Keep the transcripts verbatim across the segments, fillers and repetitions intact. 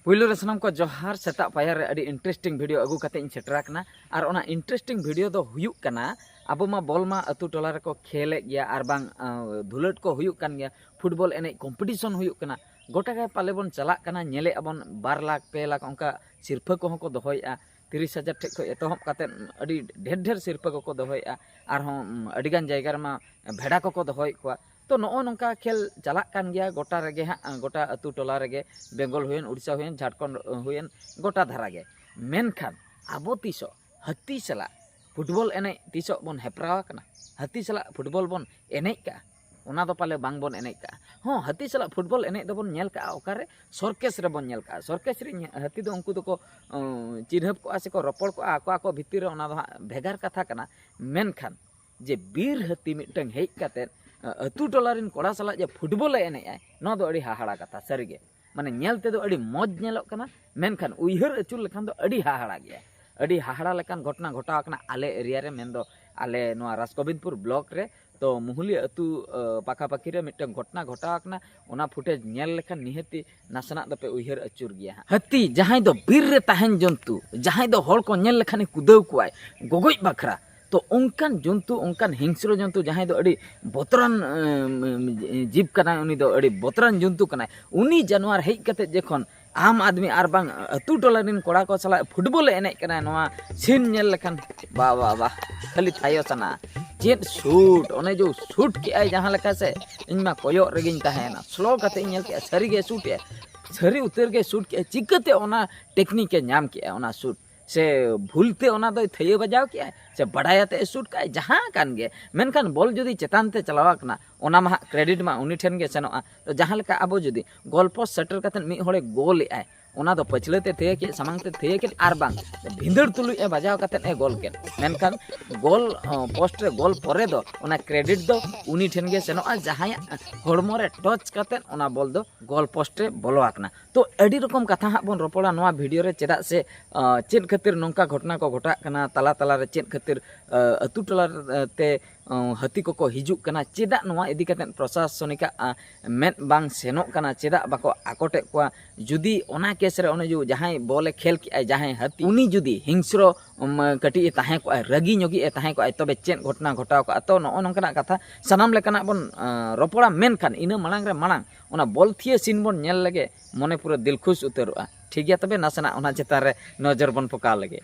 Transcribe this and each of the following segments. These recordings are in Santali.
ᱯᱩᱭᱞᱩ ᱨᱮ ᱥᱟᱱᱟᱢ ᱠᱚ ᱡᱚᱦᱟᱨ᱾ ᱥᱮᱛᱟᱜ ᱯᱟᱭᱟᱨ ᱨᱮ ᱟᱹᱰᱤ interesting video ᱟᱹᱜᱩ ᱠᱟᱛᱮ ᱤᱧ ᱥᱮᱴᱮᱨ ᱟᱠᱟᱱᱟ᱾ ᱟᱨ ᱚᱱᱟ interesting video ᱫᱚ ᱦᱩᱭᱩᱜ ᱠᱟᱱᱟ, ᱟᱵᱚ ᱢᱟ ᱵᱚᱞ ᱢᱟ ᱟᱹᱛᱩ ᱴᱚᱞᱟ ᱨᱮᱠᱚ ᱠᱷᱮᱞᱮᱫ ᱜᱮᱭᱟ, ᱟᱨ ᱵᱟᱝ, ᱟᱸ, ᱫᱷᱩᱞᱟᱹᱴ ᱠᱚ ᱦᱩᱭᱩᱜ ᱠᱟᱱ ᱜᱮᱭᱟ, football ᱮᱱᱮᱡ competition ᱦᱩᱭᱩᱜ ᱠᱟᱱᱟ, ᱜᱚᱴᱟ ᱜᱮ ᱯᱟᱞᱮ ᱵᱚᱱ ᱪᱟᱞᱟᱜ ᱠᱟᱱᱟ, ᱧᱮᱞᱮᱫ ᱟᱵᱚᱱ ᱵᱟᱨ ᱞᱟᱠᱷ ᱯᱮ ᱞᱟᱠᱷ ᱚᱱᱠᱟ ᱥᱤᱨᱯᱷᱟᱹ ᱠᱚᱦᱚᱸ ᱠᱚ ᱫᱚᱦᱚᱭᱮᱫᱼᱟ᱾ ᱛᱤᱨᱤᱥ ᱦᱟᱡᱟᱨ ᱴᱷᱮᱡ ᱠᱷᱚᱱ ᱮᱛᱚᱦᱚᱵ ᱠᱟᱛᱮ ᱟᱹᱰᱤ ᱰᱷᱮᱨ ᱰᱷᱮᱨ ᱥᱤᱨᱯᱷᱟᱹ ᱠᱚᱠᱚ ᱫᱚᱦᱚᱭᱮᱫᱼᱟ᱾ ᱟᱨᱦᱚᱸ, ᱩᱸ, ᱟᱹᱰᱤᱜᱟᱱ ᱡᱟᱭᱜᱟ ᱨᱮᱢᱟ ᱵᱷᱮᱰᱟ ᱠᱚᱠᱚ ᱫᱚᱦᱚᱭᱮᱫ ᱠᱚᱣᱟ᱾ ᱛᱚ ᱱᱚᱜᱼᱚ ᱱᱚᱝᱠᱟ ᱠᱷᱮᱞ ᱪᱟᱞᱟᱜ ᱠᱟᱱ ᱜᱮᱭᱟ ᱜᱚᱴᱟ ᱨᱮᱜᱮ ᱦᱟᱸᱜ, ᱜᱚᱴᱟ ᱟᱹᱛᱩ ᱴᱚᱞᱟ ᱨᱮᱜᱮ, ᱵᱮᱝᱜᱚᱞ ᱦᱩᱭᱮᱱ, ᱩᱲᱤᱥᱥᱟ ᱦᱩᱭᱮᱱ, ᱡᱷᱟᱲᱠᱷᱚᱸᱰ ᱦᱩᱭᱮᱱ, ᱜᱚᱴᱟ ᱫᱷᱟᱨᱟ ᱜᱮ᱾ ᱢᱮᱱᱠᱷᱟᱱ ᱟᱵᱚ ᱛᱤᱥᱚᱜ ᱦᱟᱹᱛᱤ ᱥᱟᱞᱟᱜ football ᱮᱱᱮᱡ ᱛᱤᱥᱚᱜ ᱵᱚᱱ ᱦᱮᱯᱨᱟᱣ ᱟᱠᱟᱱᱟ? ᱦᱟᱹᱛᱤ ᱥᱟᱞᱟᱜ football ᱵᱚᱱ ᱮᱱᱮᱡ ᱠᱟᱜᱼᱟ? ᱚᱱᱟ ᱫᱚ ᱯᱟᱞᱮ ᱵᱟᱝ ᱵᱚᱱ ᱮᱱᱮᱡ ᱠᱟᱜᱼᱟ᱾ ᱦᱚᱸ, ᱦᱟᱹᱛᱤ ᱥᱟᱞᱟᱜ football ᱮᱱᱮᱡ ᱫᱚᱵᱚᱱ ᱧᱮᱞ ᱠᱟᱜᱼᱟ᱾ ᱚᱠᱟᱨᱮ? ᱥᱚᱨᱠᱮᱥ ᱨᱮᱵᱚᱱ ᱧᱮᱞ ᱠᱟᱜᱼᱟ᱾ ᱥᱚᱨᱠᱮᱥ ᱨᱮ ᱧᱮ-, ᱦᱟᱹᱛᱤ ᱫᱚ ᱩᱱᱠᱩ ᱫᱚᱠᱚ, ᱚᱸ, ᱪᱤᱨᱦᱟᱹᱯ ᱠᱚᱜᱼᱟ ᱥᱮᱠᱚ ᱨᱚᱯᱚᱲ ᱠᱚᱜᱼᱟ ᱟᱠᱚ ᱟᱠᱚ ᱵᱷᱤᱛᱤᱨ ᱨᱮ, ᱚᱱᱟ ᱫᱚ ᱦᱟᱸᱜ ᱵᱷᱮᱜᱟᱨ ᱠᱟᱛᱷᱟ ᱠᱟᱱᱟ᱾ ᱢᱮᱱᱠᱷᱟᱱ ᱡᱮ ᱵᱤᱨ ᱦᱟᱹᱛᱤ ᱢᱤᱫᱴᱟᱝ ᱦᱮᱡ ᱠᱟᱛᱮᱫ, ᱟ-, ᱟᱹᱛᱩ ᱴᱚᱞᱟ ᱨᱮᱱ ᱠᱚᱲᱟ ᱥᱟᱞᱟᱜ ᱡᱮ football ᱮ ᱮᱱᱮᱡ ᱟᱭ, ᱱᱚᱣᱟ ᱫᱚ ᱟᱹᱰᱤ ᱦᱟᱦᱟᱲᱟ ᱠᱟᱛᱷᱟ ᱥᱟᱹᱨᱤᱜᱮ᱾ ᱢᱟᱱᱮ ᱧᱮᱞ ᱛᱮᱫᱚ ᱟᱹᱰᱤ ᱢᱚᱡᱽ ᱧᱮᱞᱚᱜ ᱠᱟᱱᱟ, ᱢᱮᱱᱠᱷᱟᱱ ᱩᱭᱦᱟᱹᱨ ᱟᱹᱪᱩᱨ ᱞᱮᱠᱷᱟᱱ ᱫᱚ ᱟᱹᱰᱤ ᱦᱟᱦᱟᱲᱟ ᱜᱮᱭᱟ᱾ ᱟᱹᱰᱤ ᱦᱟᱦᱟᱲᱟ ᱞᱮᱠᱟᱱ ᱜᱷᱚᱴᱚᱱᱟ ᱜᱷᱚᱴᱟᱣ ᱟᱠᱟᱱᱟ ᱟᱞᱮ area ᱨᱮ, ᱢᱮᱱᱫᱚ ᱟᱞᱮ ᱱᱚᱣᱟ ᱨᱟᱡᱽᱜᱳᱵᱤᱱᱫᱯᱩᱨ block ᱨᱮ᱾ ᱛᱚ ᱢᱩᱦᱩᱞᱤᱭᱟᱹ ᱟᱹᱛᱩ, ᱟ, ᱯᱟᱠᱟ ᱯᱟᱠᱤ ᱨᱮ ᱢᱤᱫᱴᱟᱝ ᱜᱷᱚᱴᱚᱱᱟ ᱜᱷᱚᱴᱟᱣ ᱟᱠᱟᱱᱟ᱾ ᱚᱱᱟ footage ᱧᱮᱞ ᱞᱮᱠᱷᱟᱱ ᱱᱤᱦᱟᱹᱛᱤ ᱱᱟᱥᱮᱱᱟᱜ ᱫᱚᱯᱮ ᱩᱭᱦᱟᱹᱨ ᱟᱹᱪᱩᱨ ᱜᱮᱭᱟ ᱦᱟᱸᱜ᱾ ᱦᱟᱹᱛᱤ, ᱡᱟᱦᱟᱸᱭ ᱫᱚ ᱵᱤᱨ ᱨᱮ ᱛᱟᱦᱮᱱ ᱡᱚᱱᱛᱩ, ᱡᱟᱦᱟᱸᱭ ᱫᱚ ᱦᱚᱲ ᱠᱚ ᱧᱮᱞ ᱞᱮᱠᱷᱟᱱᱮ ᱠᱩᱫᱟᱹᱣ ᱠᱚᱣᱟᱭ, ᱜᱚᱜᱚᱡ ᱵᱟᱠᱷᱨᱟ, ᱛᱚ ᱚᱱᱠᱟᱱ ᱡᱚᱱᱛᱩ, ᱚᱱᱠᱟᱱ ᱦᱤᱝᱥᱨᱚ ᱡᱚᱱᱛᱩ, ᱡᱟᱦᱟᱸᱭ ᱫᱚ ᱟᱹᱰᱤ ᱵᱚᱛᱚᱨᱟᱱ, ᱮᱢ, ᱡᱤᱵᱽ ᱠᱟᱱᱟᱭ, ᱩᱱᱤ ᱫᱚ ᱟᱹᱰᱤ ᱵᱚᱛᱚᱨᱟᱱ ᱡᱚᱱᱛᱩ ᱠᱟᱱᱟᱭ, ᱩᱱᱤ ᱡᱟᱱᱣᱟᱨ ᱦᱮᱡ ᱠᱟᱛᱮ ᱡᱚᱠᱷᱚᱱ ᱟᱢ ᱟᱫᱢᱤ ᱟᱨ ᱵᱟᱝ ᱟᱹᱛᱩ ᱴᱚᱞᱟ ᱨᱮᱱ ᱠᱚᱲᱟ ᱠᱚ ᱥᱟᱞᱟᱜ football ᱮ ᱮᱱᱮᱡ ᱠᱟᱱᱟ, ᱱᱚᱣᱟ scene ᱧᱮᱞ ᱞᱮᱠᱷᱟᱱ ᱵᱟ, ᱵᱟ, ᱵᱟ, ᱠᱷᱟᱹᱞᱤ ᱛᱷᱟᱭᱚ ᱥᱟᱱᱟ᱾ ᱪᱮᱫ shoot, ᱚᱱᱮ ᱡᱮ shoot ᱠᱮᱜᱼᱟᱭ ᱡᱟᱦᱟᱸ ᱞᱮᱠᱟ ᱥᱮ, ᱤᱧ ᱢᱟ ᱠᱚᱭᱚᱜ ᱨᱮᱜᱮᱧ ᱛᱟᱦᱮᱸᱭᱮᱱᱟ᱾ Slow ᱠᱟᱛᱮ ᱤᱧ ᱧᱮᱞ ᱠᱮᱜᱼᱟ, ᱥᱟᱹᱨᱤ ᱜᱮ shoot ᱮᱜᱼᱟᱭ, ᱥᱟᱹᱨᱤ ᱩᱛᱟᱹᱨ ᱜᱮ shoot ᱠᱮᱜᱼᱟᱭ᱾ ᱪᱤᱠᱟᱹᱛᱮ ᱚᱱᱟ technique ᱮ ᱧᱟᱢ ᱠᱮᱜᱼᱟ, ᱚᱱᱟ shoot? ᱥᱮ ᱵᱷᱩᱞ ᱛᱮ ᱚᱱᱟ ᱫᱚᱭ ᱛᱷᱟᱹᱭᱟᱹ ᱵᱟᱡᱟᱣ ᱠᱮᱜᱼᱟᱭ, ᱥᱮ ᱵᱟᱰᱟᱭ ᱟᱛᱮ ᱮ shoot ᱠᱟᱜᱼᱟᱭ, ᱡᱟᱦᱟᱸ ᱠᱟᱱ ᱜᱮ, ᱢᱮᱱᱠᱷᱟᱱ ᱵᱚᱞ ᱡᱩᱫᱤ ᱪᱮᱛᱟᱱ ᱛᱮ ᱪᱟᱞᱟᱣ ᱟᱠᱟᱱᱟ, ᱚᱱᱟ ᱢᱟ ᱦᱟᱸᱜ credit ᱢᱟ ᱩᱱᱤ ᱴᱷᱮᱱ ᱜᱮ ᱥᱮᱱᱚᱜᱼᱟ᱾ ᱛᱚ ᱡᱟᱦᱟᱸ ᱞᱮᱠᱟ ᱟᱵᱚ ᱡᱩᱫᱤ goal post ᱥᱮᱴᱮᱨ ᱠᱟᱛᱮ ᱢᱤᱫ ᱦᱚᱲᱮ ᱜᱳᱞ ᱮᱜᱼᱟᱭ, ᱚᱱᱟ ᱫᱚ ᱯᱟᱹᱪᱷᱞᱟᱹ ᱛᱮ ᱛᱷᱟᱹᱭᱟᱹ ᱠᱮᱫ, ᱥᱟᱢᱟᱝ ᱛᱮ ᱛᱷᱟᱹᱭᱟᱹ ᱠᱮᱫ, ᱟᱨ ᱵᱟᱝ ᱵᱷᱤᱸᱫᱟᱹᱲ ᱛᱩᱞᱩᱡ ᱮ ᱵᱟᱡᱟᱣ ᱠᱟᱛᱮ ᱮ ᱜᱳᱞ ᱠᱮᱫ, ᱢᱮᱱᱠᱷᱟᱱ ᱜᱳᱞ, ᱚ, post ᱨᱮ ᱜᱳᱞ ᱯᱚᱨᱮ ᱫᱚ ᱚᱱᱟ credit ᱫᱚ ᱩᱱᱤ ᱴᱷᱮᱱ ᱜᱮ ᱥᱮᱱᱚᱜᱼᱟ, ᱡᱟᱦᱟᱸᱭᱟᱜ ᱦᱚᱲᱢᱚ ᱨᱮ touch ᱠᱟᱛᱮ ᱚᱱᱟ ᱵᱚᱞ ᱫᱚ goal post ᱨᱮ ᱵᱚᱞᱚ ᱟᱠᱟᱱᱟ᱾ ᱛᱚ ᱟᱹᱰᱤ ᱨᱚᱠᱚᱢ ᱠᱟᱛᱷᱟ ᱦᱟᱸᱜ ᱵᱚᱱ ᱨᱚᱯᱚᱲᱟ ᱱᱚᱣᱟ ᱵᱷᱤᱰᱤᱭᱳ ᱨᱮ, ᱪᱮᱫᱟᱜ ᱥᱮ ᱪᱮᱫ ᱠᱷᱟᱹᱛᱤᱨ ᱱᱚᱝᱠᱟ ᱜᱷᱚᱴᱚᱱᱟ ᱠᱚ ᱜᱷᱚᱴᱟᱜ ᱠᱟᱱᱟ, ᱛᱟᱞᱟ ᱛᱟᱞᱟ ᱨᱮ ᱪᱮᱫ ᱠᱷᱟᱹᱛᱤᱨ ᱟᱹᱛᱩ ᱴᱚᱞᱟ ᱛᱮ ᱦᱟᱹᱛᱤ ᱠᱚᱠᱚ ᱦᱤᱡᱩᱜ ᱠᱟᱱᱟ, ᱪᱮᱫᱟᱜ ᱱᱚᱣᱟ ᱤᱫᱤ ᱠᱟᱛᱮ ᱯᱨᱚᱥᱟᱥᱚᱱᱤᱠᱟᱜ ᱢᱮᱫ ᱵᱟᱝ ᱥᱮᱱᱚᱜ ᱠᱟᱱᱟ, ᱪᱮᱫᱟᱜ ᱵᱟᱠᱚ ᱟᱠᱚᱴᱮᱫ ᱠᱚᱣᱟ? ᱡᱩᱫᱤ ᱚᱱᱟ ᱠᱮᱥ ᱨᱮ ᱚᱱᱮ ᱡᱮ ᱡᱟᱦᱟᱸᱭ ᱵᱚᱞᱮ ᱠᱷᱮᱞ ᱠᱮᱜᱼᱟᱭ, ᱡᱟᱦᱟᱸᱭ ᱦᱟᱹᱛᱤ, ᱩᱱᱤ ᱡᱩᱫᱤ ᱦᱤᱝᱥᱨᱚ ᱠᱟᱹᱴᱤᱡ ᱮ ᱛᱟᱦᱮᱸ ᱠᱚᱜᱼᱟᱭ, ᱨᱟᱹᱜᱤ ᱧᱚᱜᱤᱡ ᱮ ᱛᱟᱦᱮᱸ ᱠᱚᱜᱼᱟᱭ, ᱛᱚᱵᱮ ᱪᱮᱫ ᱜᱷᱚᱴᱚᱱᱟ ᱜᱷᱚᱴᱟᱣ ᱠᱚᱜᱼᱟ? ᱛᱚ ᱱᱚᱜᱼᱚ ᱱᱚᱝᱠᱟᱱᱟᱜ ᱠᱟᱛᱷᱟ ᱥᱟᱱᱟᱢ ᱞᱮᱠᱟᱱᱟᱜ ᱵᱚᱱ ᱨᱚᱯᱚᱲᱟ᱾ ᱢᱮᱱᱠᱷᱟᱱ ᱤᱱᱟᱹ ᱢᱟᱲᱟᱝ ᱨᱮ ᱢᱟᱲᱟᱝ ᱚᱱᱟ ᱵᱚᱞ ᱛᱷᱤᱭᱟᱹ ᱥᱤᱱ ᱵᱚᱱ ᱧᱮᱞ ᱞᱮᱜᱮ, ᱢᱚᱱᱮ ᱯᱩᱨᱟᱹ ᱫᱤᱞ ᱠᱷᱩᱥ ᱩᱛᱟᱹᱨᱚᱜᱼᱟ᱾ ᱴᱷᱤᱠ ᱜᱮᱭᱟ, ᱛᱚᱵᱮ ᱱᱟᱥᱮᱱᱟᱜ ᱚᱱᱟ ᱪᱮᱛᱟᱱ ᱨᱮ ᱱᱚᱡᱚᱨ ᱵᱚᱱ ᱯᱚᱠᱟᱣ ᱞᱮᱜᱮ᱾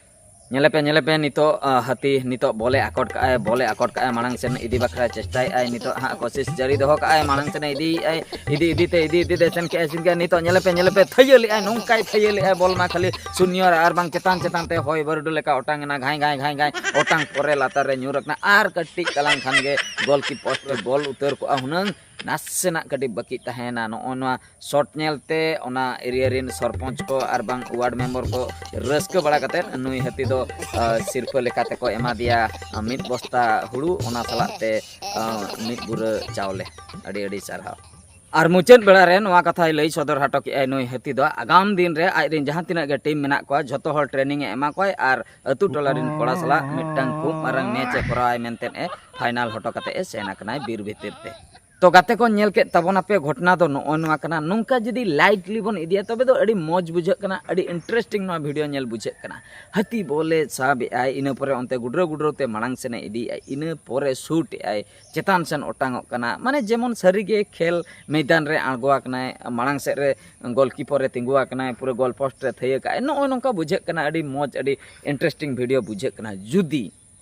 ᱧᱮᱞᱮᱯᱮ, ᱧᱮᱞᱮᱯᱮ, ᱱᱤᱛᱚᱜ ᱦᱟᱹᱛᱤ ᱱᱤᱛᱚᱜ ᱵᱚᱞᱮ ᱟᱠᱚᱴ ᱠᱟᱜᱼᱟᱭ, ᱵᱚᱞᱮ ᱟᱠᱚᱴ ᱠᱟᱜᱼᱟᱭ, ᱢᱟᱲᱟᱝ ᱥᱮᱱ ᱤᱫᱤ ᱵᱟᱠᱷᱨᱟ ᱪᱮᱥᱴᱟᱭᱮᱫᱼᱟᱭ᱾ ᱱᱤᱛᱚᱜ ᱦᱟᱸᱜ ᱠᱳᱥᱤᱥ ᱡᱟᱹᱨᱤ ᱫᱚᱦᱚ ᱠᱟᱜᱼᱟᱭ, ᱢᱟᱲᱟᱝ ᱥᱮᱱᱮ ᱤᱫᱤᱭᱮᱫᱼᱟᱭ, ᱤᱫᱤ ᱤᱫᱤ ᱛᱮ ᱤᱫᱤ ᱤᱫᱤ ᱛᱮ ᱥᱮᱱ ᱠᱮᱜᱼᱟᱭ, ᱥᱮᱱ ᱠᱮᱜᱼᱟᱭ᱾ ᱱᱤᱛᱚᱜ ᱧᱮᱞᱮᱯᱮ, ᱧᱮᱞᱮᱯᱮ, ᱛᱷᱟᱹᱭᱟᱹ ᱞᱮᱜᱼᱟᱭ, ᱱᱚᱝᱠᱟᱭ ᱛᱷᱟᱹᱭᱟᱹ ᱞᱮᱜᱼᱟᱭ, ᱵᱚᱞ ᱢᱟ ᱠᱷᱟᱹᱞᱤ ᱥᱩᱱᱭᱚ ᱨᱮ ᱟᱨ ᱵᱟᱝ ᱪᱮᱛᱟᱱ ᱪᱮᱛᱟᱱ ᱛᱮ ᱦᱚᱭ ᱵᱟᱹᱨᱰᱩ ᱞᱮᱠᱟ ᱚᱴᱟᱝ ᱮᱱᱟ, ᱜᱷᱟᱭ ᱜᱷᱟᱭ ᱜᱷᱟᱭ ᱜᱷᱟᱭ ᱚᱴᱟᱝ ᱯᱚᱨᱮ ᱞᱟᱛᱟᱨ ᱨᱮ ᱧᱩᱨ ᱟᱠᱟᱱᱟ᱾ ᱟᱨ ᱠᱟᱹᱴᱤᱡ ᱛᱟᱞᱟᱝ ᱠᱷᱟᱱ ᱜᱮ ᱜᱳᱞᱠᱤ ᱯᱳᱥᱴ ᱨᱮ ᱵᱚᱞ ᱩᱛᱟᱹᱨ ᱠᱚᱜᱼᱟ ᱦᱩᱱᱟᱹᱝ, ᱱᱟᱥᱮᱱᱟᱜ ᱠᱟᱹᱴᱤᱡ ᱵᱟᱹᱠᱤ ᱛᱟᱦᱮᱸᱭᱮᱱᱟ᱾ ᱱᱚᱜᱼᱚ ᱱᱚᱣᱟ ᱥᱚᱴ ᱧᱮᱞᱛᱮ ᱚᱱᱟ ᱮᱨᱤᱭᱟ ᱨᱮᱱ ᱥᱚᱨᱯᱚᱧᱪ ᱠᱚ ᱟᱨ ᱵᱟᱝ ᱣᱟᱨᱰ ᱢᱮᱢᱵᱚᱨ ᱠᱚ ᱨᱟᱹᱥᱠᱟᱹ ᱵᱟᱲᱟ ᱠᱟᱛᱮᱫ ᱱᱩᱭ ᱦᱟᱹᱛᱤ ᱫᱚ ᱥᱤᱨᱯᱟᱹ ᱞᱮᱠᱟ ᱛᱮᱠᱚ ᱮᱢᱟ ᱫᱮᱭᱟ ᱢᱤᱫ ᱵᱚᱥᱛᱟ ᱦᱩᱲᱩ, ᱚᱱᱟ ᱥᱟᱞᱟᱜ ᱛᱮ ᱢᱤᱫ ᱵᱩᱨᱟᱹ ᱪᱟᱣᱞᱮ᱾ ᱟᱹᱰᱤ ᱟᱹᱰᱤ ᱥᱟᱨᱦᱟᱣ᱾ ᱟᱨ ᱢᱩᱪᱟᱹᱫ ᱵᱮᱲᱟ ᱨᱮ ᱱᱚᱣᱟ ᱠᱟᱛᱷᱟᱭ ᱞᱟᱹᱭ ᱥᱚᱫᱚᱨ ᱦᱚᱴᱚ ᱠᱮᱜᱼᱟᱭ ᱱᱩᱭ ᱦᱟᱹᱛᱤ ᱫᱚ, ᱟᱜᱟᱢ ᱫᱤᱱ ᱨᱮ ᱟᱡ ᱨᱮᱱ ᱡᱟᱦᱟᱸ ᱛᱤᱱᱟᱹᱜ ᱜᱮ ᱴᱤᱢ ᱢᱮᱱᱟᱜ ᱠᱚᱣᱟ, ᱡᱷᱚᱛᱚ ᱦᱚᱲ ᱴᱨᱮᱱᱤᱝ ᱮ ᱮᱢᱟ ᱠᱚᱣᱟᱭ ᱟᱨ ᱟᱹᱛᱩ ᱴᱚᱞᱟ ᱨᱮᱱ ᱠᱚᱲᱟ ᱥᱟᱞᱟᱜ ᱢᱤᱫᱴᱟᱝ ᱠᱷᱩᱵ ᱢᱟᱨᱟᱝ ᱢᱮᱪ ᱮ ᱠᱚᱨᱟᱣᱟᱭ ᱢᱮᱱᱛᱮ ᱮ ᱯᱷᱟᱭᱱᱟᱞ ᱦᱚᱴᱚ ᱠᱟᱛᱮ ᱮ ᱥᱮᱱ ᱟᱠᱟᱱᱟᱭ ᱵᱤᱨ ᱵᱷᱤᱛᱤᱨ ᱛᱮ᱾ ᱛᱚ ᱜᱟᱛᱮ ᱠᱚ, ᱧᱮᱞ ᱠᱮᱫ ᱛᱟᱵᱚᱱᱟᱯᱮ, ᱜᱷᱚᱴᱚᱱᱟ ᱫᱚ ᱱᱚᱜᱼᱚ ᱱᱚᱣᱟ ᱠᱟᱱᱟ᱾ ᱱᱚᱝᱠᱟ ᱡᱩᱫᱤ ᱞᱟᱭᱤᱴᱞᱤ ᱵᱚᱱ ᱤᱫᱤᱭᱟ, ᱛᱚᱵᱮ ᱫᱚ ᱟᱹᱰᱤ ᱢᱚᱡᱽ ᱵᱩᱡᱷᱟᱹᱜ ᱠᱟᱱᱟ, ᱟᱹᱰᱤ ᱤᱱᱴᱟᱨᱮᱥᱴᱤᱝ ᱱᱚᱣᱟ ᱵᱷᱤᱰᱤᱭᱳ ᱧᱮᱞ ᱵᱩᱡᱷᱟᱹᱜ ᱠᱟᱱᱟ᱾ ᱦᱟᱹᱛᱤ ᱵᱚᱞᱮ ᱥᱟᱵ ᱮᱜᱼᱟᱭ, ᱤᱱᱟᱹ ᱯᱚᱨᱮ ᱚᱱᱛᱮ ᱜᱩᱰᱨᱟᱹ ᱜᱩᱰᱨᱟᱹ ᱛᱮ ᱢᱟᱲᱟᱝ ᱥᱮᱱᱮ ᱤᱫᱤᱭᱮᱜᱼᱟᱭ, ᱤᱱᱟᱹ ᱯᱚᱨᱮ ᱥᱩᱴ ᱮᱜᱼᱟᱭ, ᱪᱮᱛᱟᱱ ᱥᱮᱱ ᱚᱴᱟᱝᱚᱜ ᱠᱟᱱᱟ᱾ ᱢᱟᱱᱮ ᱡᱮᱢᱚᱱ ᱥᱟᱹᱨᱤᱜᱮ ᱠᱷᱮᱞ ᱢᱮᱭᱫᱟᱱ ᱨᱮ ᱟᱬᱜᱚ ᱟᱠᱟᱱᱟᱭ, ᱢᱟᱲᱟᱝ ᱥᱮᱫ ᱨᱮ ᱜᱳᱞᱠᱤᱯᱚᱨ ᱨᱮ ᱛᱤᱸᱜᱩ ᱟᱠᱟᱱᱟᱭ, ᱯᱩᱨᱟᱹ ᱜᱳᱞ ᱯᱳᱥᱴ ᱨᱮ ᱛᱷᱟᱹᱭᱟᱹ ᱠᱟᱜᱼᱟᱭ᱾ ᱱᱚᱜᱼᱚᱭ ᱱᱚᱝᱠᱟ ᱵᱩᱡᱷᱟᱹᱜ ᱠᱟᱱᱟ, ᱟᱹᱰᱤ ᱢᱚᱡᱽ, ᱟᱹᱰᱤ ᱤᱱᱴᱟᱨᱮᱥᱴᱤᱝ ᱵᱷᱤᱰᱤᱭᱳ ᱵᱩᱡᱷᱟᱹᱜ ᱠᱟᱱᱟ᱾ ᱡᱩᱫᱤ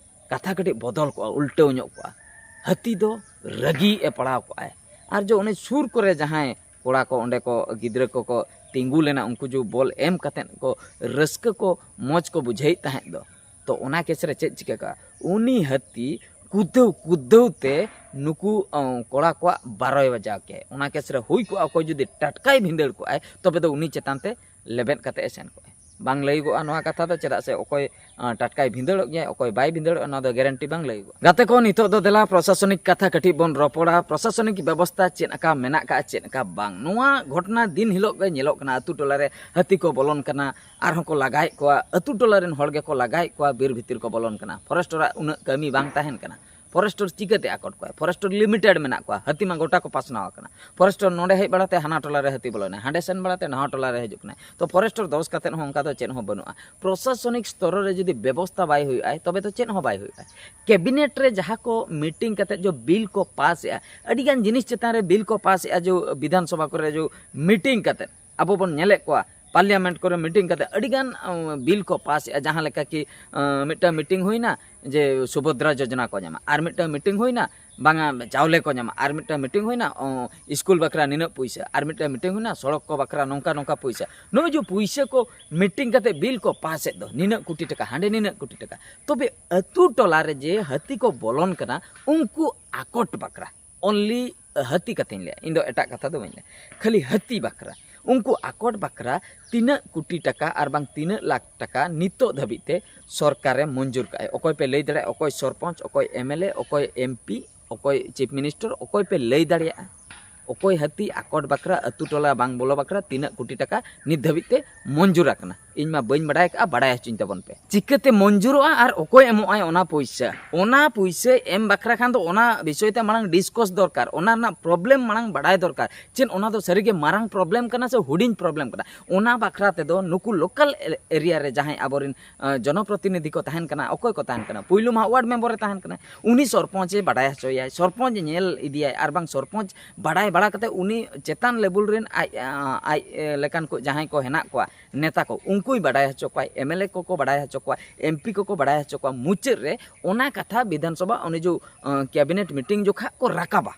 ᱠᱟᱛᱷᱟ ᱠᱟᱹᱴᱤᱡ ᱵᱚᱫᱚᱞ ᱠᱚᱜᱼᱟ, ᱩᱞᱴᱟᱹᱣ ᱧᱚᱜ ᱠᱚᱜᱼᱟ, ᱦᱟᱹᱛᱤ ᱫᱚ ᱨᱟᱹᱜᱤ ᱮ ᱯᱟᱲᱟᱣ ᱠᱚᱜᱼᱟᱭ᱾ ᱟᱨ ᱡᱚ ᱚᱱᱮ ᱥᱩᱨ ᱠᱚᱨᱮ ᱡᱟᱦᱟᱸᱭ ᱠᱚᱲᱟ ᱠᱚ, ᱚᱸᱰᱮ ᱠᱚ ᱜᱤᱫᱽᱨᱟᱹ ᱠᱚᱠᱚ ᱛᱤᱸᱜᱩ ᱞᱮᱱᱟ, ᱩᱱᱠᱩ ᱡᱚ ᱵᱚᱞ ᱮᱢ ᱠᱟᱛᱮᱫ ᱠᱚ ᱨᱟᱹᱥᱠᱟᱹ ᱠᱚ, ᱢᱚᱡᱽ ᱠᱚ ᱵᱩᱡᱷᱟᱹᱣᱮᱫ ᱛᱟᱦᱮᱸᱫ ᱫᱚ, ᱛᱚ ᱚᱱᱟ ᱠᱮᱥ ᱨᱮ ᱪᱮᱫ ᱪᱤᱠᱟᱹ ᱠᱟᱜᱼᱟ? ᱩᱱᱤ ᱦᱟᱹᱛᱤ ᱠᱩᱫᱟᱹᱣ ᱠᱩᱫᱟᱹᱣ ᱛᱮ ᱱᱩᱠᱩ, ᱚ, ᱠᱚᱲᱟ ᱠᱚᱣᱟᱜ ᱵᱟᱨᱚᱭ ᱵᱟᱡᱟᱣ ᱠᱮᱜᱼᱟᱭ᱾ ᱚᱱᱟ ᱠᱮᱥ ᱨᱮ ᱦᱩᱭ ᱠᱚᱜᱼᱟ, ᱚᱠᱚᱭ ᱡᱩᱫᱤ ᱴᱟᱴᱠᱟᱭ ᱵᱷᱤᱸᱫᱟᱹᱲ ᱠᱚᱜᱼᱟᱭ, ᱛᱚᱵᱮ ᱫᱚ ᱩᱱᱤ ᱪᱮᱛᱟᱱ ᱛᱮ ᱞᱮᱵᱮᱫ ᱠᱟᱛᱮ ᱮ ᱥᱮᱱ ᱠᱚᱜᱼᱟᱭ᱾ ᱵᱟᱝ ᱞᱟᱹᱭᱚᱜᱚᱜᱼᱟ ᱱᱚᱣᱟ ᱠᱟᱛᱷᱟ ᱫᱚ, ᱪᱮᱫᱟᱜ ᱥᱮ ᱚᱠᱚᱭ ᱟᱸ, ᱴᱟᱴᱠᱟᱭ ᱵᱷᱤᱸᱫᱟᱹᱲᱚᱜ ᱜᱮᱭᱟᱭ, ᱚᱠᱚᱭ ᱵᱟᱭ ᱵᱷᱤᱸᱫᱟᱹᱲᱚᱜᱼᱟ, ᱱᱚᱣᱟ ᱫᱚ ᱜᱮᱨᱮᱱᱴᱤ ᱵᱟᱝ ᱞᱟᱹᱭᱚᱜᱚᱜᱼᱟ᱾ ᱜᱟᱛᱮ ᱠᱚ, ᱱᱤᱛᱚᱜ ᱫᱚ ᱫᱮᱞᱟ ᱯᱨᱚᱥᱟᱥᱚᱱᱤᱠ ᱠᱟᱛᱷᱟ ᱠᱟᱹᱴᱤᱡ ᱵᱚᱱ ᱨᱚᱯᱚᱲᱟ᱾ ᱯᱨᱚᱥᱟᱥᱚᱱᱤᱠ ᱵᱮᱵᱚᱥᱛᱷᱟ ᱪᱮᱫ ᱞᱮᱠᱟ ᱢᱮᱱᱟᱜ ᱠᱟᱜᱼᱟ, ᱪᱮᱫ ᱞᱮᱠᱟ ᱵᱟᱝ, ᱱᱚᱣᱟ ᱜᱷᱚᱴᱚᱱᱟ ᱫᱤᱱ ᱦᱤᱞᱳᱜ ᱜᱮ ᱧᱮᱞᱚᱜ ᱠᱟᱱᱟ᱾ ᱟᱹᱛᱩ ᱴᱚᱞᱟ ᱨᱮ ᱦᱟᱹᱛᱤ ᱠᱚ ᱵᱚᱞᱚᱱ ᱠᱟᱱᱟ, ᱟᱨᱦᱚᱸ ᱠᱚ ᱞᱟᱜᱟᱭᱮᱫ ᱠᱚᱣᱟ, ᱟᱹᱛᱩ ᱴᱚᱞᱟ ᱨᱮᱱ ᱦᱚᱲ ᱜᱮᱠᱚ ᱞᱟᱜᱟᱭᱮᱫ ᱠᱚᱣᱟ, ᱵᱤᱨ ᱵᱷᱤᱛᱤᱨ ᱠᱚ ᱵᱚᱞᱚᱱ ᱠᱟᱱᱟ᱾ ᱯᱷᱚᱨᱮᱥᱴᱚᱨᱟᱜ ᱩᱱᱟᱹᱜ ᱠᱟᱹᱢᱤ ᱵᱟᱝ ᱛᱟᱦᱮᱱ ᱠᱟᱱᱟ᱾ ᱯᱷᱚᱨᱮᱥᱴᱚᱨ ᱪᱤᱠᱟᱹᱛᱮ ᱟᱠᱚᱴ ᱠᱚᱣᱟᱭ? ᱯᱷᱚᱨᱮᱥᱴᱚᱨ ᱞᱤᱢᱤᱴᱮᱰ ᱢᱮᱱᱟᱜ ᱠᱚᱣᱟ, ᱦᱟᱹᱛᱤ ᱢᱟ ᱜᱚᱴᱟ ᱠᱚ ᱯᱟᱥᱱᱟᱣ ᱟᱠᱟᱱᱟ᱾ ᱯᱷᱚᱨᱮᱥᱴᱚᱨ ᱱᱚᱰᱮ ᱦᱮᱡ ᱵᱟᱲᱟᱛᱮ ᱦᱟᱱᱟ ᱴᱚᱞᱟ ᱨᱮ ᱦᱟᱹᱛᱤ ᱵᱚᱞᱚᱭᱮᱱᱟ, ᱦᱟᱸᱰᱮ ᱥᱮᱱ ᱵᱟᱲᱟᱛᱮ ᱱᱟᱣᱟ ᱴᱚᱞᱟ ᱨᱮ ᱦᱤᱡᱩᱜ ᱠᱟᱱᱟᱭ᱾ ᱛᱚ ᱯᱷᱚᱨᱮᱥᱴᱚᱨ ᱫᱚᱥ ᱠᱟᱛᱮ ᱦᱚᱸ ᱚᱱᱠᱟ ᱫᱚ ᱪᱮᱫ ᱦᱚᱸ ᱵᱟᱹᱱᱩᱜᱼᱟ᱾ ᱯᱨᱚᱥᱟᱥᱚᱱᱤᱠ ᱥᱛᱚᱨᱚ ᱨᱮ ᱡᱩᱫᱤ ᱵᱮᱵᱚᱥᱛᱷᱟ ᱵᱟᱭ ᱦᱩᱭᱩᱜᱼᱟ, ᱛᱚᱵᱮ ᱛᱚ ᱪᱮᱫ ᱦᱚᱸ ᱵᱟᱭ ᱦᱩᱭᱩᱜᱼᱟ᱾ ᱠᱮᱵᱤᱱᱮᱴ ᱨᱮ ᱡᱟᱦᱟᱸ ᱠᱚ ᱢᱤᱴᱤᱝ ᱠᱟᱛᱮ ᱡᱚ ᱵᱤᱞ ᱠᱚ ᱯᱟᱥ ᱮᱜᱼᱟ, ᱟᱹᱰᱤᱜᱟᱱ ᱡᱤᱱᱤᱥ ᱪᱮᱛᱟᱱ ᱨᱮ ᱵᱤᱞ ᱠᱚ ᱯᱟᱥ ᱮᱜᱼᱟ, ᱡᱚ ᱵᱤᱫᱷᱟᱱ ᱥᱚᱵᱷᱟ ᱠᱚᱨᱮ ᱡᱚ ᱢᱤᱴᱤᱝ ᱠᱟᱛᱮ ᱟᱵᱚ ᱵᱚᱱ ᱧᱮᱞᱮᱫ ᱠᱚᱣᱟ, ᱯᱟᱨᱞᱤᱭᱟᱢᱮᱱᱴ ᱠᱚᱨᱮ ᱢᱤᱴᱤᱝ ᱠᱟᱛᱮ ᱟᱹᱰᱤᱜᱟᱱ ᱟᱸ, ᱵᱤᱞ ᱠᱚ ᱯᱟᱥ ᱮᱜᱼᱟ᱾ ᱡᱟᱦᱟᱸ ᱞᱮᱠᱟ ᱠᱤ ᱟᱸ, ᱢᱤᱫᱴᱟᱝ ᱢᱤᱴᱤᱝ ᱦᱩᱭᱱᱟ ᱡᱮ ᱥᱩᱵᱷᱚᱫᱨᱟ ᱡᱳᱡᱚᱱᱟ ᱠᱚ ᱧᱟᱢᱟ, ᱟᱨ ᱢᱤᱫᱴᱟᱝ ᱢᱤᱴᱤᱝ ᱦᱩᱭᱱᱟ ᱵᱟᱝᱟ ᱪᱟᱣᱞᱮ ᱠᱚ ᱧᱟᱢᱟ, ᱟᱨ ᱢᱤᱫᱴᱟᱝ ᱢᱤᱴᱤᱝ ᱦᱩᱭᱱᱟ ᱚ, ᱥᱠᱩᱞ ᱵᱟᱠᱷᱨᱟ ᱱᱤᱱᱟᱹᱜ ᱯᱩᱭᱥᱟᱹ, ᱟᱨ ᱢᱤᱫᱴᱟᱝ ᱢᱤᱴᱤᱝ ᱦᱩᱭᱱᱟ ᱥᱚᱲᱚᱠ ᱠᱚ ᱵᱟᱠᱷᱨᱟ ᱱᱚᱝᱠᱟ ᱱᱚᱝᱠᱟ ᱯᱩᱭᱥᱟᱹ᱾ ᱱᱚᱜᱼᱚᱭ ᱡᱮ ᱯᱩᱭᱥᱟᱹ ᱠᱚ ᱢᱤᱴᱤᱝ ᱠᱟᱛᱮ ᱵᱤᱞ ᱠᱚ ᱯᱟᱥ ᱮᱫ ᱫᱚ, ᱱᱤᱱᱟᱹᱜ ᱠᱳᱴᱤ ᱴᱟᱠᱟ, ᱦᱟᱸᱰᱮ ᱱᱤᱱᱟᱹᱜ ᱠᱳᱴᱤ ᱴᱟᱠᱟ, ᱛᱚᱵᱮ ᱟᱹᱛᱩ ᱴᱚᱞᱟ ᱨᱮ ᱡᱮ ᱦᱟᱹᱛᱤ ᱠᱚ ᱵᱚᱞᱚᱱ ᱠᱟᱱᱟ, ᱩᱱᱠᱩ ᱟᱠᱚᱴ ᱵᱟᱠᱷᱨᱟ ᱚᱱᱞᱤ ᱦᱟᱹᱛᱤ ᱠᱟᱛᱷᱟᱧ ᱞᱟᱹᱭᱟ, ᱤᱧ ᱫᱚ ᱮᱴᱟᱜ ᱠᱟᱛᱷᱟ ᱫᱚ ᱵᱟᱹᱧ ᱞᱟᱹᱭᱟ, ᱠᱷᱟᱹᱞᱤ ᱦᱟᱹᱛᱤ ᱵᱟᱠᱷᱨᱟ, ᱩᱱᱠᱩ ᱟᱠᱚᱴ ᱵᱟᱠᱷᱨᱟ ᱛᱤᱱᱟᱹᱜ ᱠᱳᱴᱤ ᱴᱟᱠᱟ ᱟᱨ ᱵᱟᱝ ᱛᱤᱱᱟᱹᱜ ᱞᱟᱠᱷ ᱴᱟᱠᱟ ᱱᱤᱛᱚᱜ ᱫᱷᱟᱹᱵᱤᱡ ᱛᱮ ᱥᱚᱨᱠᱟᱨᱮ ᱢᱚᱧᱡᱩᱨ ᱠᱟᱜᱼᱟᱭ? ᱚᱠᱚᱭ ᱯᱮ ᱞᱟᱹᱭ ᱫᱟᱲᱮᱭᱟᱜᱼᱟ? ᱚᱠᱚᱭ ᱥᱚᱨᱯᱚᱧᱪ, ᱚᱠᱚᱭ ᱮᱢᱮᱞᱮ, ᱚᱠᱚᱭ ᱮᱢᱯᱤ, ᱚᱠᱚᱭ ᱪᱤᱯ ᱢᱤᱱᱤᱥᱴᱟᱨ, ᱚᱠᱚᱭ ᱯᱮ ᱞᱟᱹᱭ ᱫᱟᱲᱮᱭᱟᱜᱼᱟ? ᱚᱠᱚᱭ ᱦᱟᱹᱛᱤ ᱟᱠᱚᱴ ᱵᱟᱠᱷᱨᱟ, ᱟᱹᱛᱩ ᱴᱚᱞᱟ ᱵᱟᱝ ᱵᱚᱞᱚ ᱵᱟᱠᱷᱨᱟ ᱛᱤᱱᱟᱹᱜ ᱠᱳᱴᱤ ᱴᱟᱠᱟ ᱱᱤᱛ ᱫᱷᱟᱹᱵᱤᱡ ᱛᱮ ᱢᱚᱧᱡᱩᱨ ᱟᱠᱟᱱᱟ? ᱤᱧ ᱢᱟ ᱵᱟᱹᱧ ᱵᱟᱰᱟᱭ ᱠᱟᱜᱼᱟ, ᱵᱟᱰᱟᱭ ᱦᱚᱪᱚᱧ ᱛᱟᱵᱚᱱ ᱯᱮ᱾ ᱪᱤᱠᱟᱹᱛᱮ ᱢᱚᱧᱡᱩᱨᱚᱜᱼᱟ ᱟᱨ ᱚᱠᱚᱭ ᱮᱢᱚᱜᱼᱟᱭ ᱚᱱᱟ ᱯᱩᱭᱥᱟᱹ? ᱚᱱᱟ ᱯᱩᱭᱥᱟᱹ ᱮᱢ ᱵᱟᱠᱷᱨᱟ ᱠᱷᱟᱱ ᱫᱚ ᱚᱱᱟ ᱵᱤᱥᱚᱭ ᱛᱮ ᱢᱟᱲᱟᱝ ᱰᱤᱥᱠᱚᱥ ᱫᱚᱨᱠᱟᱨ, ᱚᱱᱟ ᱨᱮᱱᱟᱜ ᱯᱨᱚᱵᱞᱮᱢ ᱢᱟᱲᱟᱝ ᱵᱟᱰᱟᱭ ᱫᱚᱨᱠᱟᱨ᱾ ᱪᱮᱫ ᱚᱱᱟ ᱫᱚ ᱥᱟᱹᱨᱤᱜᱮ ᱢᱟᱨᱟᱝ ᱯᱨᱚᱵᱞᱮᱢ ᱠᱟᱱᱟ ᱥᱮ ᱦᱩᱰᱤᱧ ᱯᱨᱚᱵᱞᱮᱢ ᱠᱟᱱᱟ? ᱚᱱᱟ ᱵᱟᱠᱷᱨᱟ ᱛᱮᱫᱚ ᱱᱩᱠᱩ ᱞᱳᱠᱟᱞ ᱮᱨᱤᱭᱟ ᱨᱮ ᱡᱟᱦᱟᱸᱭ ᱟᱵᱚᱨᱮᱱ ᱟᱸ, ᱡᱚᱱᱚᱯᱨᱚᱛᱤᱱᱤᱫᱷᱤ ᱠᱚ ᱛᱟᱦᱮᱱ ᱠᱟᱱᱟ, ᱚᱠᱚᱭ ᱠᱚ ᱛᱟᱦᱮᱱ ᱠᱟᱱᱟ? ᱯᱩᱭᱞᱩ ᱢᱟ ᱣᱟᱨᱰ ᱢᱮᱢᱵᱚᱨ ᱮ ᱛᱟᱦᱮᱱ ᱠᱟᱱᱟ, ᱩᱱᱤ ᱥᱚᱨᱯᱚᱧᱪ ᱮ ᱵᱟᱰᱟᱭ ᱦᱚᱪᱚᱭᱟᱭ, ᱥᱚᱨᱯᱚᱧᱪ ᱧᱮᱞ ᱤᱫᱤᱭᱟᱭ, ᱟᱨ ᱵᱟᱝ ᱥᱚᱨᱯᱚᱧᱪ ᱵᱟᱰᱟᱭ ᱵᱟᱲᱟ ᱠᱟᱛᱮ ᱩᱱᱤ ᱪᱮᱛᱟᱱ ᱞᱮᱵᱩᱞ ᱨᱮᱱ ᱟᱡ, ᱟᱡ ᱞᱮᱠᱟᱱ ᱠᱚ ᱡᱟᱦᱟᱸᱭ ᱠᱚ ᱦᱮᱱᱟᱜ ᱠᱚᱣᱟ ᱱᱮᱛᱟ ᱠᱚ, ᱩᱱᱠᱩᱭ ᱵᱟᱰᱟᱭ ᱦᱚᱪᱚ ᱠᱚᱣᱟᱭ, ᱮᱢᱮᱞᱮ ᱠᱚᱠᱚ ᱵᱟᱰᱟᱭ ᱦᱚᱪᱚ ᱠᱚᱣᱟ, ᱮᱢᱯᱤ ᱠᱚᱠᱚ ᱵᱟᱰᱟᱭ ᱦᱚᱪᱚ ᱠᱚᱣᱟ᱾ ᱢᱩᱪᱟᱹᱫ ᱨᱮ ᱚᱱᱟ ᱠᱟᱛᱷᱟ ᱵᱤᱫᱷᱟᱱ ᱥᱚᱵᱷᱟ ᱩᱱᱤ ᱡᱚ, ᱟᱸ, ᱠᱮᱵᱤᱱᱮᱴ ᱢᱤᱴᱤᱝ ᱡᱚᱠᱷᱟ ᱠᱚ ᱨᱟᱠᱟᱵᱟ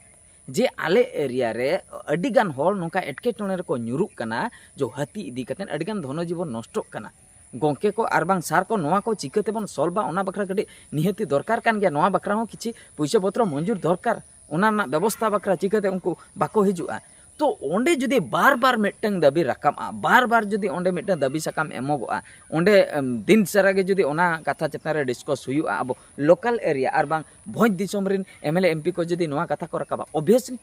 ᱡᱮ ᱟᱞᱮ ᱮᱨᱤᱭᱟ ᱨᱮ ᱟᱹᱰᱤ ᱜᱟᱱ ᱦᱚᱲ ᱱᱚᱝᱠᱟ ᱮᱴᱠᱮᱴᱚᱬᱮ ᱨᱮᱠᱚ ᱧᱩᱨᱩᱜ ᱠᱟᱱᱟ, ᱡᱚ ᱦᱟᱹᱛᱤ ᱤᱫᱤ ᱠᱟᱛᱮ ᱟᱹᱰᱤ ᱜᱟᱱ ᱫᱷᱚᱱᱚ ᱡᱤᱵᱚᱱ ᱱᱚᱥᱴᱚᱜ ᱠᱟᱱᱟ᱾ ᱜᱚᱝᱠᱮ ᱠᱚ ᱟᱨ ᱵᱟᱝ ᱥᱟᱨ ᱠᱚ, ᱱᱚᱣᱟ ᱠᱚ ᱪᱤᱠᱟᱹ ᱛᱮᱵᱚᱱ ᱥᱚᱞᱵᱟ, ᱚᱱᱟ ᱵᱟᱠᱷᱨᱟ ᱠᱟᱹᱴᱤᱡ ᱱᱤᱦᱟᱹᱛᱤ ᱫᱚᱨᱠᱟᱨ ᱠᱟᱱ ᱜᱮᱭᱟ᱾ ᱱᱚᱣᱟ ᱵᱟᱠᱷᱨᱟ ᱦᱚᱸ ᱠᱤᱪᱷᱤ ᱯᱩᱭᱥᱟᱹ ᱯᱚᱛᱨᱚ ᱢᱚᱧᱡᱩᱨ ᱫᱚᱨᱠᱟᱨ, ᱚᱱᱟ ᱨᱮᱱᱟᱜ ᱵᱮᱵᱚᱥᱛᱷᱟ ᱵᱟᱠᱷᱨᱟ ᱪᱤᱠᱟᱹᱛᱮ ᱩᱱᱠᱩ ᱵᱟᱠᱚ ᱦᱤᱡᱩᱜᱼᱟ? ᱛᱚ ᱚᱸᱰᱮ ᱡᱩᱫᱤ ᱵᱟᱨ ᱵᱟᱨ ᱢᱤᱫᱴᱟᱝ ᱫᱟᱹᱵᱤ ᱨᱟᱠᱟᱵᱼᱟ, ᱵᱟᱨ ᱵᱟᱨ ᱡᱩᱫᱤ ᱚᱸᱰᱮ ᱢᱤᱫᱴᱟᱝ ᱫᱟᱹᱵᱤ ᱥᱟᱠᱟᱢ ᱮᱢᱚᱜᱚᱜᱼᱟ, ᱚᱸᱰᱮ ᱫᱤᱱ ᱥᱟᱨᱟ ᱜᱮ ᱡᱩᱫᱤ ᱚᱱᱟ ᱠᱟᱛᱷᱟ ᱪᱮᱛᱟᱱ ᱨᱮ ᱰᱤᱥᱠᱟᱥ ᱦᱩᱭᱩᱜᱼᱟ ᱟᱵᱚ ᱞᱳᱠᱟᱞ ᱮᱨᱤᱭᱟ ᱟᱨ ᱵᱟᱝ ᱵᱷᱚᱸᱡᱽ ᱫᱤᱥᱚᱢ ᱨᱮᱱ ᱮᱢ ᱮᱞ ᱮ ᱮᱢ ᱯᱤ ᱠᱚ ᱡᱩᱫᱤ ᱱᱚᱣᱟ ᱠᱟᱛᱷᱟ ᱠᱚ ᱨᱟᱠᱟᱵᱟ, ᱚᱵᱵᱷᱤᱭᱟᱥᱞᱤ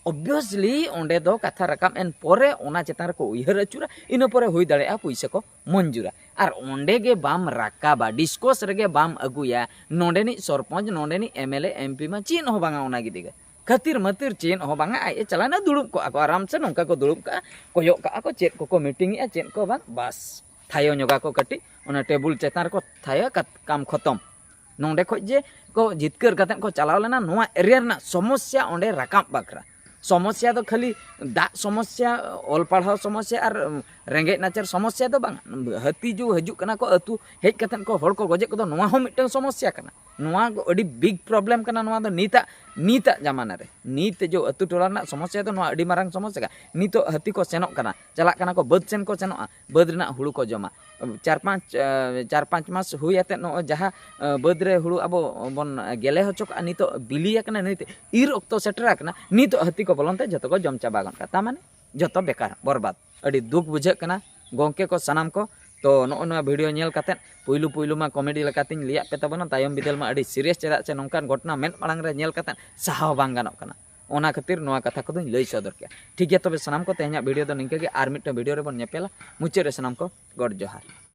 ᱚᱵᱵᱷᱤᱭᱟᱥᱞᱤ ᱚᱸᱰᱮ ᱫᱚ ᱠᱟᱛᱷᱟ ᱨᱟᱠᱟᱵ ᱮᱱ ᱯᱚᱨᱮ ᱚᱱᱟ ᱪᱮᱛᱟᱱ ᱨᱮᱠᱚ ᱩᱭᱦᱟᱹᱨ ᱟᱹᱪᱩᱨᱟ, ᱤᱱᱟᱹ ᱯᱚᱨᱮ ᱦᱩᱭ ᱫᱟᱲᱮᱭᱟᱜᱼᱟ ᱯᱩᱭᱥᱟᱹ ᱠᱚ ᱢᱚᱧᱡᱩᱨᱟ᱾ ᱟᱨ ᱚᱸᱰᱮ ᱜᱮ ᱵᱟᱢ ᱨᱟᱠᱟᱵᱟ, ᱰᱤᱥᱠᱚᱥ ᱨᱮᱜᱮ ᱵᱟᱢ ᱟᱹᱜᱩᱭᱟ, ᱱᱚᱸᱰᱮᱱᱤᱡ ᱥᱚᱨᱯᱚᱧᱪ, ᱱᱚᱸᱰᱮᱱᱤᱡ M L A M P ᱢᱟ ᱪᱮᱫ ᱦᱚᱸ ᱵᱟᱝᱟ ᱚᱱᱟ ᱜᱤᱫᱤ ᱜᱮ᱾ ᱠᱷᱟᱹᱛᱤᱨ ᱢᱟᱹᱛᱤᱨ ᱪᱮᱫ ᱦᱚᱸ ᱵᱟᱝᱟ, ᱟᱡ ᱮ ᱪᱟᱞᱟᱣᱱᱟ, ᱫᱩᱲᱩᱵ ᱠᱚᱜᱼᱟ ᱠᱚ ᱟᱨᱟᱢ ᱥᱮ, ᱱᱚᱝᱠᱟ ᱠᱚ ᱫᱩᱲᱩᱵ ᱠᱟᱜᱼᱟ, ᱠᱚᱭᱚᱜ ᱠᱟᱜᱼᱟ ᱠᱚ ᱪᱮᱫ ᱠᱚᱠᱚ ᱢᱤᱴᱤᱝ ᱮᱜᱼᱟ ᱪᱮᱫ ᱠᱚ ᱵᱟᱝ, ᱵᱟᱥ ᱛᱷᱟᱭᱚ ᱧᱚᱜᱟ ᱠᱚ ᱠᱟᱹᱴᱤᱡ, ᱚᱱᱟ ᱴᱮᱵᱩᱞ ᱪᱮᱛᱟᱱ ᱨᱮᱠᱚ ᱛᱷᱟᱭᱚ, ᱠᱟᱢ ᱠᱷᱚᱛᱚᱢ᱾ ᱱᱚᱸᱰᱮ ᱠᱷᱚᱡ ᱡᱮ ᱠᱚ ᱡᱤᱛᱠᱟᱹᱨ ᱠᱟᱛᱮᱫ ᱠᱚ ᱪᱟᱞᱟᱣ ᱞᱮᱱᱟ ᱱᱚᱣᱟ ᱮᱨᱤᱭᱟ ᱨᱮᱱᱟᱜ ᱥᱚᱢᱚᱥᱥᱟ ᱚᱸᱰᱮ ᱨᱟᱠᱟᱵ ᱵᱟᱠᱷᱨᱟ᱾ ᱥᱚᱢᱚᱥᱥᱟ ᱫᱚ ᱠᱷᱟᱹᱞᱤ ᱫᱟᱜ ᱥᱚᱢᱚᱥᱥᱟ, ᱚᱞ ᱯᱟᱲᱦᱟᱣ ᱥᱚᱢᱚᱥᱥᱟ ᱟᱨ ᱨᱮᱸᱜᱮᱡ ᱱᱟᱪᱟᱨ ᱥᱚᱢᱚᱥᱥᱟ ᱫᱚ ᱵᱟᱝ᱾ ᱦᱟᱹᱛᱤ ᱡᱚ ᱦᱤᱡᱩᱜ ᱠᱟᱱᱟ ᱠᱚ ᱟᱹᱛᱩ, ᱦᱮᱡ ᱠᱟᱛᱮᱫ ᱠᱚ ᱦᱚᱲ ᱠᱚ ᱜᱚᱡᱮᱫ ᱠᱚᱫᱚ, ᱱᱚᱣᱟ ᱦᱚᱸ ᱢᱤᱫᱴᱟᱝ ᱥᱚᱢᱚᱥᱥᱟ ᱠᱟᱱᱟ᱾ ᱱᱚᱣᱟ ᱟᱹᱰᱤ ᱵᱤᱜᱽ ᱯᱨᱚᱵᱞᱮᱢ ᱠᱟᱱᱟ᱾ ᱱᱚᱣᱟ ᱫᱚ ᱱᱤᱛᱟᱜ, ᱱᱤᱛᱟᱜ ᱡᱟᱢᱟᱱᱟ ᱨᱮ ᱱᱤᱛ ᱡᱚ ᱟᱹᱛᱩ ᱴᱚᱞᱟ ᱨᱮᱱᱟᱜ ᱥᱚᱢᱚᱥᱥᱟ ᱫᱚ ᱱᱚᱣᱟ ᱟᱹᱰᱤ ᱢᱟᱨᱟᱝ ᱥᱚᱢᱚᱥᱥᱟ ᱠᱟᱱᱟ᱾ ᱱᱤᱛᱚᱜ ᱦᱟᱹᱛᱤ ᱠᱚ ᱥᱮᱱᱚᱜ ᱠᱟᱱᱟ, ᱪᱟᱞᱟᱜ ᱠᱟᱱᱟ ᱠᱚ, ᱵᱟᱹᱫᱽ ᱥᱮᱱ ᱠᱚ ᱥᱮᱱᱚᱜᱼᱟ, ᱵᱟᱹᱫᱽ ᱨᱮᱱᱟᱜ ᱦᱩᱲᱩ ᱠᱚ ᱡᱚᱢᱟ᱾ ᱪᱟᱨ ᱯᱟᱸᱪ, ᱮ, ᱪᱟᱨ ᱯᱟᱸᱪ ᱢᱟᱥ ᱦᱩᱭ ᱟᱛᱮᱫ ᱱᱚᱜᱼᱚᱭ ᱡᱟᱦᱟᱸ, ᱮ, ᱵᱟᱹᱫᱽ ᱨᱮ ᱦᱩᱲᱩ ᱟᱵᱚ ᱵᱚᱱ ᱜᱮᱞᱮ ᱦᱚᱪᱚ ᱠᱟᱜᱼᱟ, ᱱᱤᱛᱚᱜ ᱵᱤᱞᱤ ᱟᱠᱟᱱᱟ, ᱱᱤᱛ ᱤᱨ ᱚᱠᱛᱚ ᱥᱮᱴᱮᱨ ᱟᱠᱟᱱᱟ, ᱱᱤᱛᱚᱜ ᱦᱟᱹᱛᱤ ᱠᱚ ᱵᱚᱞᱚᱱ ᱛᱮ ᱡᱷᱚᱛᱚ ᱠᱚ ᱡᱚᱢ ᱪᱟᱵᱟ ᱜᱚᱫ ᱠᱟᱜᱼᱟ᱾ ᱛᱟ ᱢᱟᱱᱮ ᱡᱷᱚᱛᱚ ᱵᱮᱠᱟᱨ, ᱵᱚᱨᱵᱟᱫ᱾ ᱟᱹᱰᱤ ᱫᱩᱠ ᱵᱩᱡᱷᱟᱹᱜ ᱠᱟᱱᱟ ᱜᱚᱢᱠᱮ ᱠᱚ, ᱥᱟᱱᱟᱢ ᱠᱚ᱾ ᱛᱚ ᱱᱚᱜᱼᱚ ᱱᱚᱣᱟ ᱵᱷᱤᱰᱤᱭᱳ ᱧᱮᱞ ᱠᱟᱛᱮᱫ ᱯᱩᱭᱞᱩ ᱯᱩᱭᱞᱩ ᱢᱟ ᱠᱚᱢᱮᱰᱤ ᱞᱮᱠᱟᱛᱤᱧ ᱞᱟᱹᱭᱟᱫ ᱯᱮ ᱛᱟᱵᱚᱱᱟ, ᱛᱟᱭᱚᱢ ᱵᱤᱫᱟᱹᱞ ᱢᱟ ᱟᱹᱰᱤ ᱥᱤᱨᱤᱭᱟᱥ, ᱪᱮᱫᱟᱜ ᱥᱮ ᱱᱚᱝᱠᱟᱱ ᱜᱷᱚᱴᱚᱱᱟ ᱢᱮᱫ ᱢᱟᱲᱟᱝ ᱨᱮ ᱧᱮᱞ ᱠᱟᱛᱮᱫ ᱥᱟᱦᱟᱣ ᱵᱟᱝ ᱜᱟᱱᱚᱜ ᱠᱟᱱᱟ᱾ ᱚᱱᱟ ᱠᱷᱟᱹᱛᱤᱨ ᱱᱚᱣᱟ ᱠᱟᱛᱷᱟ ᱠᱚᱫᱚᱧ ᱞᱟᱹᱭ ᱥᱚᱫᱚᱨ ᱠᱮᱫᱼᱟ᱾ ᱴᱷᱤᱠ ᱜᱮᱭᱟ, ᱛᱚᱵᱮ ᱥᱟᱱᱟᱢ ᱠᱚ ᱛᱮᱦᱮᱧᱟᱜ ᱵᱷᱤᱰᱤᱭᱳ ᱫᱚ ᱱᱤᱝᱠᱟᱹ ᱜᱮ, ᱟᱨ ᱢᱤᱫᱴᱟᱝ ᱵᱷᱤᱰᱤᱭᱳ ᱨᱮᱵᱚᱱ ᱧᱮᱯᱮᱞᱟ᱾ ᱢᱩᱪᱟᱹᱫ ᱨᱮ ᱥᱟᱱᱟᱢ ᱠᱚ ᱜᱚᱰ ᱡᱚᱦᱟᱨ᱾